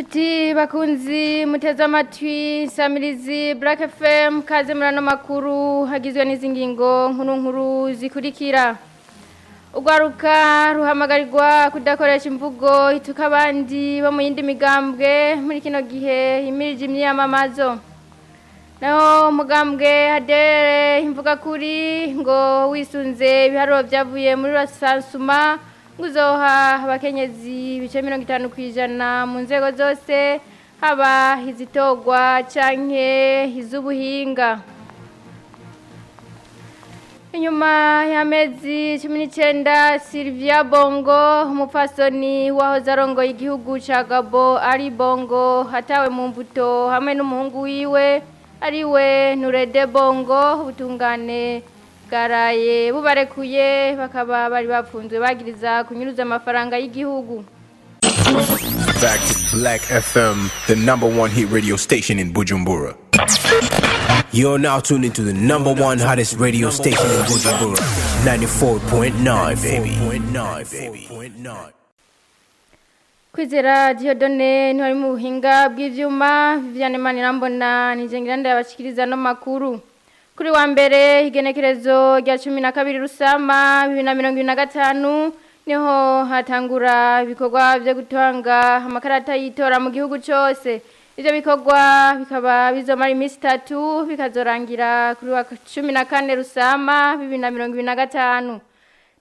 Nshuti bakunzi muteze amatwi Samirizi Black FM, kaze muri ano makuru hagizwe n'izi ngingo nkuru nkuru zikurikira: Urwaruka ruhamagarirwa kudakoresha imvugo ituka abandi bo mu yindi migambwe muri kino gihe himirije imyiyamamazo. Naho umugambwe Hadere imvuga kuri ngo wisunze ibiharuro byavuye muri rasansuma, ngo uzoha abakenyezi ibice 50% mu nzego zose, haba izitorwa canke iz'ubuhinga. Inyuma y'amezi 19, Sylvia Bongo, umupfasoni wahoze arongoye igihugu ca Gabo Ali Bongo, hatawe mu mvuto hamwe n'umuhungu wiwe ariwe Nurede Bongo, ubutungane bwaraye bubarekuye, bakaba bari bapfunzwe bagiriza kunyuruza amafaranga y'igihugu. Back to Black FM, the number one hit radio station in Bujumbura. You're now tuned into the number one hottest radio station in Bujumbura, 94.9, baby. 9, baby. 9. Kwizera Dieudonne ntwari mu buhinga bw'ivyuma, Viviane Manirambona nije ngira ndabashikiriza no makuru. Kuri wa mbere, igenekerezo rya 12 Rusama 2025, niho hatangura ibikorwa vyo gutanga amakarata y'itora mu gihugu cose. Ivyo bikorwa bikaba bizomara iminsi 3, bikazorangira kuri wa 14 Rusama 2025.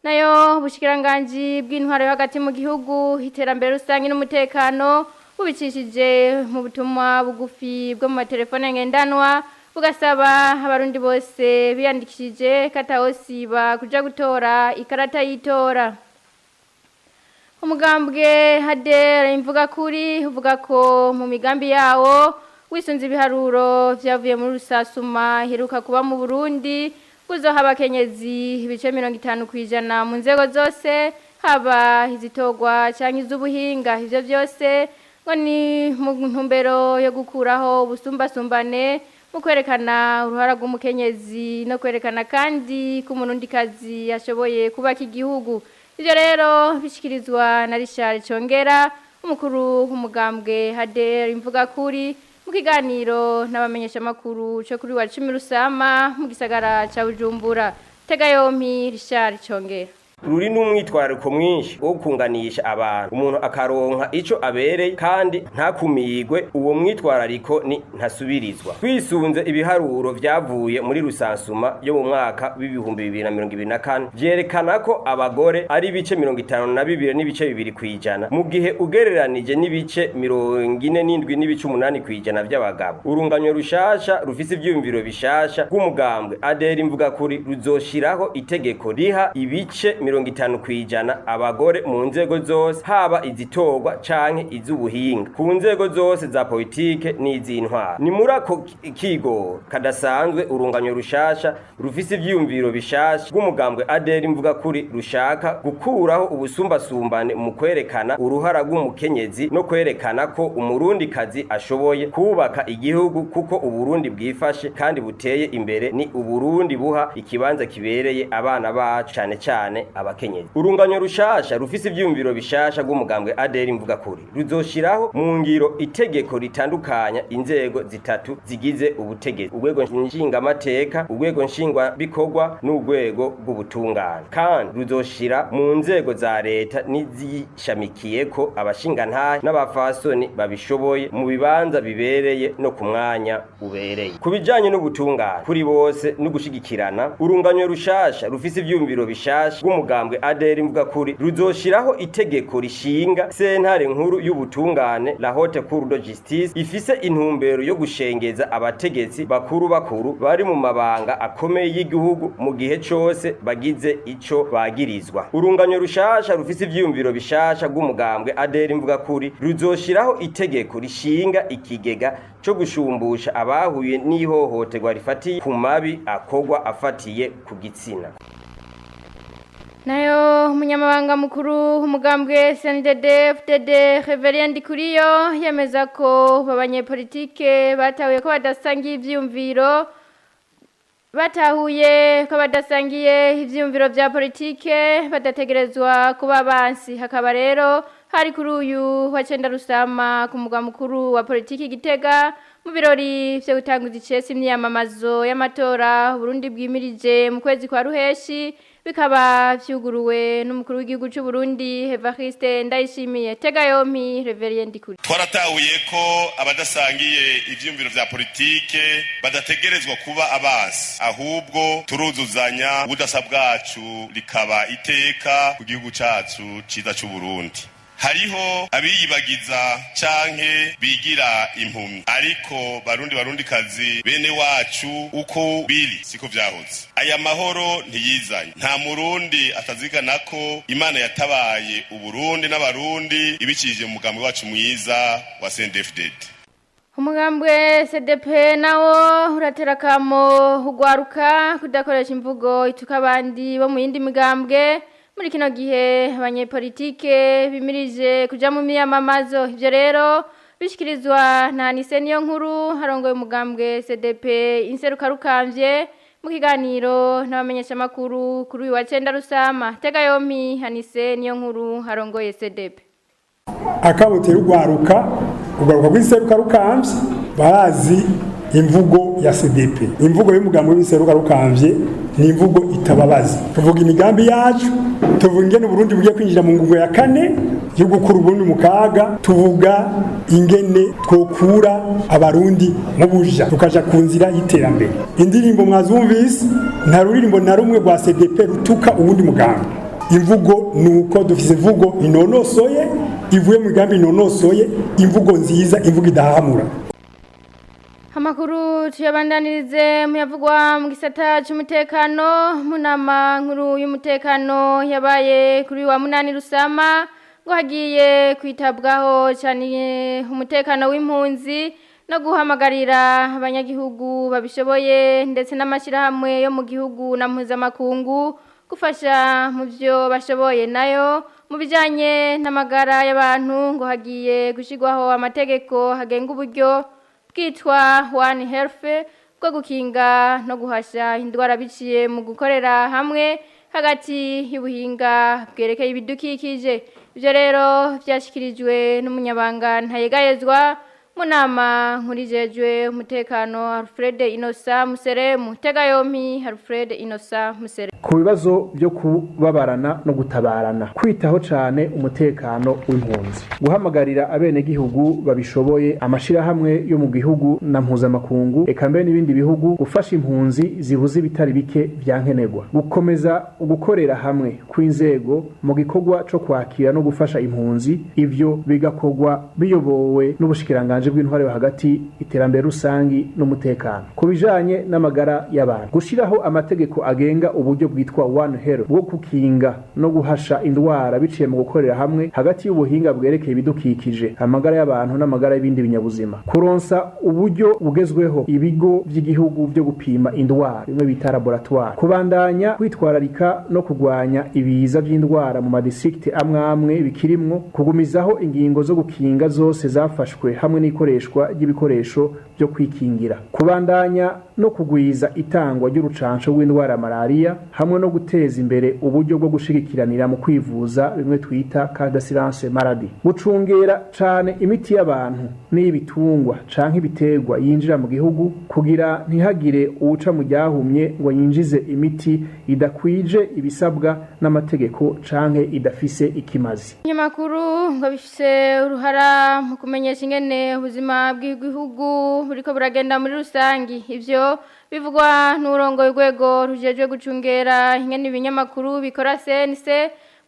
Nayo ubushikiranganji bw'intwaro yo hagati mu gihugu, iterambere rusange n'umutekano, bubicishije mu butumwa bugufi bwo mu matelefone ngendanwa, bugasaba Abarundi bose biyandikishije katawosiba kuja gutora ikarata y'itora. Umugambwe Hadera imvuga kuri uvuga ko mu migambi yawo, wisunze ibiharuro vyavuye muri rusasuma iheruka kuba mu Burundi, kuzoha abakenyezi ibice 50% mu nzego zose, haba izitorwa canke iz'ubuhinga. Ivyo vyose ngo ni mu ntumbero yo gukuraho ubusumbasumbane mu kwerekana uruhara rw'umukenyezi no kwerekana kandi ko Umurundikazi ashoboye kubaka igihugu. Ivyo rero bishikirizwa na Richard Congera, umukuru w'umugambwe Hader imvuga kuri, mu kiganiro n'abamenyeshamakuru cyo kuri wa 10 Rusama mu gisagara ca Bujumbura. Tega yompi Richard Congera. Ruri n'umwitwariko mwinshi wo kunganisha abantu, umuntu akaronka ico abereye kandi ntakumigwe. Uwo mwitwarariko ni ntasubirizwa. Twisunze ibiharuro vyavuye muri rusansuma yo mu mwaka w'2024, vyerekana ko abagore ari ibice 52.2%, mu gihe ugereranije n'ibice 47.8% vy'abagabo. Urunganyo rushasha rufise ivyiyumviro bishasha rw'umugambwe Aderi imvuga kuri ruzoshiraho itegeko riha ibice 50% abagore mu nzego zose, haba izitorwa canke iz'ubuhinga, ku nzego zose za politike n'iz'intwaro. Ni muri ako kigo kadasanzwe urunganyo rushasha rufise ivyiyumviro bishasha rw'umugambwe Aderi imvuga kuri rushaka gukuraho ubusumbasumbane mu kwerekana uruhara rw'umukenyezi no kwerekana ko Umurundikazi ashoboye kubaka igihugu, kuko Uburundi bwifashe kandi buteye imbere ni Uburundi buha ikibanza kibereye abana bacu, cane cane abakenyezi. Urunganyo rushasha rufise ivyiyumviro bishasha rw'umugambwe Aderi imvuga kuri ruzoshiraho mu ngiro itegeko ritandukanya inzego zitatu zigize ubutegetsi: urwego nshingamateka, urwego nshingwabikorwa n'urwego rw'ubutungane. Kandi ruzoshira mu nzego za leta n'izishamikiyeko abashingantahe n'abafasoni babishoboye mu bibanza bibereye no ku mwanya ubereye. Ku bijanye n'ubutungane kuri bose no gushigikirana, urunganyo rushasha rufise ivyiyumviro bishasha rw'umugambwe Aderi imvuga kuri ruzoshiraho itegeko rishinga sentare nkuru y'ubutungane, la Haute Cour de Justice, ifise intumbero yo gushengeza abategetsi bakuru bakuru bari mu mabanga akomeye y'igihugu mu gihe cose bagize ico bagirizwa. Urunganyo rushasha rufise ivyiyumviro bishasha rw'umugambwe Aderi imvuga kuri ruzoshiraho itegeko rishinga ikigega co gushumbusha abahuye n'ihohoterwa rifatiye ku mabi akorwa afatiye ku gitsina. Nayo umunyamabanga mukuru w'umugambwe CNDD FDD, Reverien Ndikuriyo, yemeza ko abanyepolitike batahuye ko badasangiye ivyiyumviro. Batahuye ko badasangiye ivyiyumviro vya politike badategerezwa kuba bansi. Hakaba rero hari kuri uyu wa cenda Rusama ku mugwa mukuru wa politiki Gitega, mu birori vyo gutanguza icesi imyiyamamazo y'amatora Burundi bwimirije mu kwezi kwa Ruheshi, bikaba vyuguruwe n'umukuru w'igihugu c'u Burundi Evariste Ndayishimiye. Tega yompi Reverien Ndikuri. Twaratahuye ko abadasangiye ivyiyumviro vya politike badategerezwa kuba abansi, ahubwo turuzuzanya, ubudasa bwacu rikaba iteka ku gihugu cacu ciza c'u Burundi. Hariho abiyibagiza canke bigira impumyi, ariko Barundi, Barundi kazi bene wacu, uko biri siko vyahoze. Aya mahoro ntiyizanye. Nta Murundi atazigana ko Imana yatabaye Uburundi n'Abarundi ibicishije mu mugambi wacu mwiza wa CNDD-FDD. Umugambwe CDP nawo uratera kamo ugwaruka kudakoresha imvugo ituka abandi bo mu yindi migambwe muri kino gihe abanyepolitike bimirije kuja mu miyamamazo. Ivyo rero bishikirizwa na Anise Niyo Nkuru harongoye umugambwe CDP inserukarukamvye, mu kiganiro n'abamenyeshamakuru kuri uyu wa cenda Rusama. Tega yompi Anise Niyo Nkuru harongoye CDP. Akabutera ugwaruka, ugwaruka rw'inserukarukamvye barazi imvugo ya CDP. Imvugo y'umugambi w'inserukarukamvye ni imvugo itababaza. Tuvuga imigambi yacu, tuvuga ingene Uburundi bugiye kwinjira mu ngingo ya kane yo gukura Uburundi mu kaga, tuvuga ingene twokura Abarundi mu buja tukaja ku nzira y'iterambere. Indirimbo mwazumvise, nta ruririmbo na rumwe rwa CDP rutuka uwundi mugambi. Imvugo nuko dufise imvugo inonosoye, ivuye mu migambi inonosoye, imvugo nziza, imvugo idahamura. Amakuru tuyabandanirize muyavugwa mu gisata c'umutekano. Mu nama nkuru y'umutekano yabaye kuri wa munani Rusama, ngo hagiye kwitabwaho cyane umutekano w'impunzi no guhamagarira abanyagihugu babishoboye ndetse n'amashyirahamwe yo mu gihugu na mpuzamakungu gufasha mu byo bashoboye. Nayo mu bijyanye n'amagara y'abantu, ngo hagiye gushyirwaho amategeko hagenga uburyo bwitwa One Health bwo gukinga no guhasha indwara biciye mu gukorera hamwe hagati y'ubuhinga bwerekeye ibidukikije. Ibyo rero byashyikirijwe n'umunyabanga ntayegayezwa mu nama nkurijejwe umutekano, Alfred Inosa Museremu. Tega yompi Alfred Inosa Museremu. Ku bibazo byo kubabarana no gutabarana, kwitaho cane umutekano w'impunzi, guhamagarira abenegihugu babishoboye, amashirahamwe yo mu gihugu na mpuzamakungu, eka mbere n'ibindi bihugu, gufasha impunzi zibuze ibitari bike vyankenerwa, gukomeza gukorera hamwe kw'inzego mu gikorwa co kwakira no gufasha impunzi. Ivyo bigakorwa biyobowe n'ubushikiranganji bw'intwaro yo hagati, iterambere rusangi n'umutekano. Ku bijanye n'amagara y'abantu, gushiraho amategeko agenga uburyo bwitwa One Health bwo gukinga no guhasha indwara biciye mu gukorera hamwe hagati y'ubuhinga bwerekeye ibidukikije, amagara y'abantu n'amagara y'ibindi binyabuzima, kuronsa uburyo bugezweho ibigo by'igihugu byo gupima indwara, bimwe bita laboratoire, kubandanya kwitwararika no kurwanya ibiza by'indwara mu madistrikti amwe amwe bikirimwo, kugumizaho ingingo zo gukinga zose zafashwe hamwe n'ikoreshwa ry'ibikoresho byo kwikingira, kubandanya no kugwiza itangwa ry'urucanco rw'indwara ya malaria, hamwe no guteza imbere uburyo bwo gushigikiranira mu kwivuza, bimwe twita carte d'assurance maladie, gucungera cane imiti y'abantu n'iy'ibitungwa canke ibiterwa yinjira mu gihugu, kugira ntihagire uwuca mu ryahumye ngo yinjize imiti idakwije ibisabwa n'amategeko canke idafise ikimazi. Ibinyamakuru ngo bifise uruhara mu kumenyesha ingene ubuzima bw'igihugu buriko buragenda muri rusangi. Ivyo bivugwa n'urongoye urwego rujejwe gucungera ingene ibinyamakuru bikora, CNC,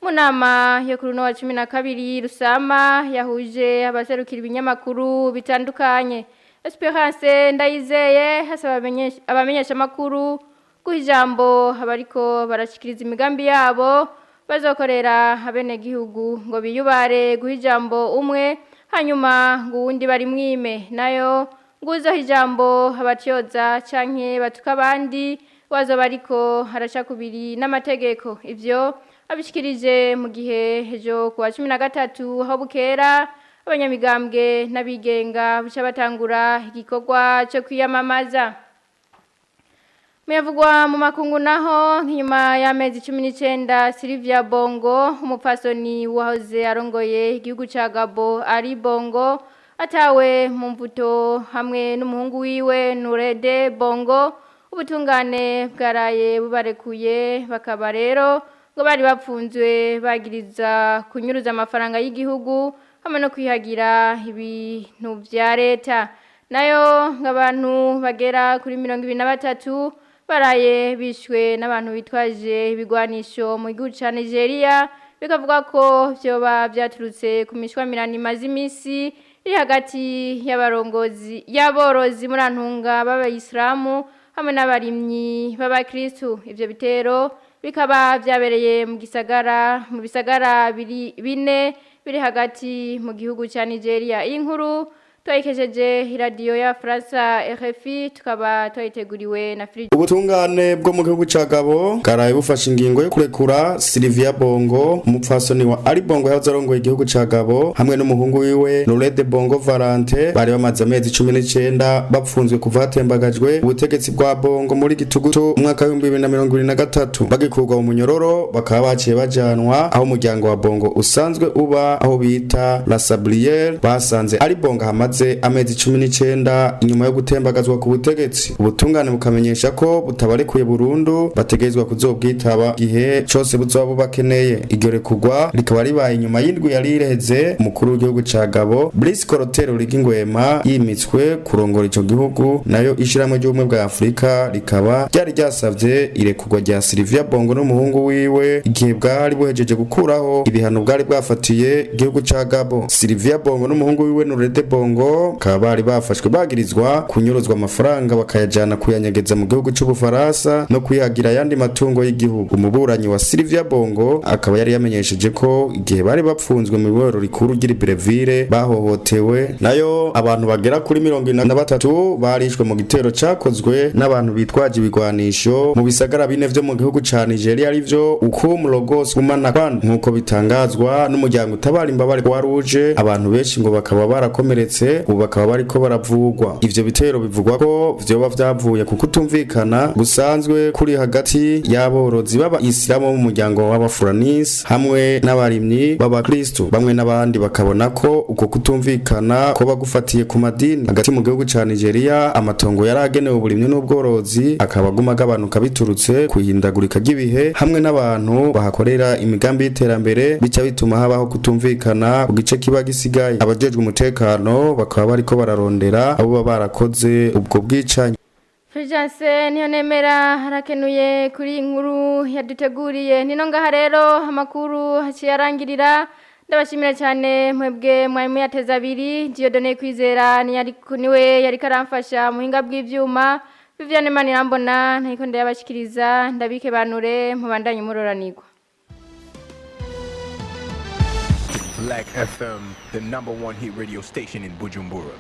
mu nama yo kuri uno wa 12 Rusama yahuje abaserukira ibinyamakuru bitandukanye. Esperance Ndayizeye hasaba abamenyeshamakuru guha ijambo abariko barashikiriza imigambi yabo bazokorera abenegihugu, ngo biyubare guha ijambo umwe hanyuma ngo uwundi bari mwime. Nayo nguzoha ijambo abatyoza canke batuka abandi, wazoba ariko haraca kubiri n'amategeko. Ivyo abishikirije mu gihe ejo kuwa 13 aho bukera abanyamigambwe n'abigenga buca batangura igikorwa cyo kwiyamamaza. Muyavugwa mu makungu naho nk'inyuma y'amezi 19 Sylvia Bongo umupfasoni wahoze arongoye igihugu ca Gabo ari Bongo atawe mu mvuto hamwe n'umuhungu wiwe Nurede Bongo ubutungane bwaraye bubarekuye bakaba rero ngo bari bapfunzwe bagiriza kunyuruza amafaranga y'igihugu hamwe no kwihagira ibintu vya leta nayo nk'abantu bagera kuri 23 baraye bishwe n'abantu bitwaje ibigwanisho mu gihugu ca Nigeria bikavuga ko vyoba vyaturutse ku mishwamirano imaze imisi iri hagati y'abarongozi y'aborozi muri Antunga b'abayisilamu hamwe n'abarimyi b'abakristu. Ivyo bitero bikaba vyabereye mu gisagara mu bisagara biri bine biri hagati mu gihugu ca Nigeria. Iyi nkuru twayikesheje iradiyo ya Faransa RFI, tukaba twayiteguriwe na Free. Ubutungane bwo mu gihugu ca Gabo bwaraye bufashe ingingo yo kurekura Sylvia Bongo, umupfasoni wa Ali Bongo yahoze arongoye igihugu ca Gabo, hamwe n'umuhungu wiwe Laurent Bongo Valente, bari bamaze amezi 19 bapfunzwe kuva hatembagajwe ubutegetsi bwa Bongo muri gitugutu umwaka w'ibihumbi 2023. Bagikurwa mu munyororo bakaba baciye bajanwa aho umuryango wa Bongo usanzwe uba, aho bita La Sablière. Basanze Ali Bongo hamaze amezi 19 inyuma yo gutembagazwa ku butegetsi. Ubutungane bukamenyesha ko butabarekuye burundu, bategerezwa kuzobwitaba gihe cose buzoba bubakeneye. Iryo rekurwa rikaba ribaye inyuma y'indwi yari ireheze umukuru w'igihugu ca Gabo Brice Clotaire Oligui Nguema yimitswe kurongora ico gihugu. Nayo ishirahamwe ry'ubumwe bwa Afurika rikaba ryari ryasavye irekurwa rya Sylvia Bongo n'umuhungu wiwe igihe bwari buhejeje gukuraho ibihano bwari bwafatiye igihugu ca Gabo. Sylvia Bongo n'umuhungu wiwe Nurede Bongo bakaba bari bafashwe bagirizwa kunyuruzwa amafaranga bakayajana kuyanyegeza mu gihugu c'Ubufaransa no kuyagira ayandi matungo y'igihugu. Umuburanyi wa Sylvia Bongo akaba yari yamenyesheje ko igihe bari bapfunzwe mu ibohero rikuru ry'i Libreville bahohotewe. Nayo abantu bagera kuri 43 barishwe mu gitero cakozwe n'abantu bitwaje ibigwanisho mu bisagara bine vyo mu gihugu ca Nigeria, arivyo Ukum, Lagos, Umanakwan, nk'uko bitangazwa n'umuryango utabara imbabare wa Rouge. Abantu benshi ngo bakaba barakomeretse, ubu bakaba bariko baravugwa. Ivyo bitero bivugwa ko vyoba vyavuye ku kutumvikana gusanzwe kuri hagati y'aborozi b'aba isilamu bo mu muryango w'abafuranis hamwe n'abarimyi b'abakristu. Bamwe n'abandi bakabona ko uko kutumvikana ko bagufatiye ku madini. Hagati mu gihugu ca Nigeria, amatongo yaragenewe uburimyi n'ubworozi akaba aguma agabanuka biturutse kuhindagurika ry'ibihe hamwe n'abantu bahakorera imigambi y'iterambere, bica bituma habaho kutumvikana ku gice kiba gisigaye. Abajejwe umutekano bakaba bariko bararondera abo baba barakoze ubwo bwicanyi. Fulgence niyo nemera harakenuye kuri iyi nkuru yaduteguriye. Nino ngaha rero amakuru haciye arangirira. Ndabashimira cyane mwebwe mwari muyateze abiri. Dieudonné Kwizera niwe yariko aramfasha muhinga bw'ivyuma. Viviane Manirambona ntayiko ndayabashikiriza, ndabike banure mubandanye muroranirwa. Black FM, the number one hit radio station in Bujumbura.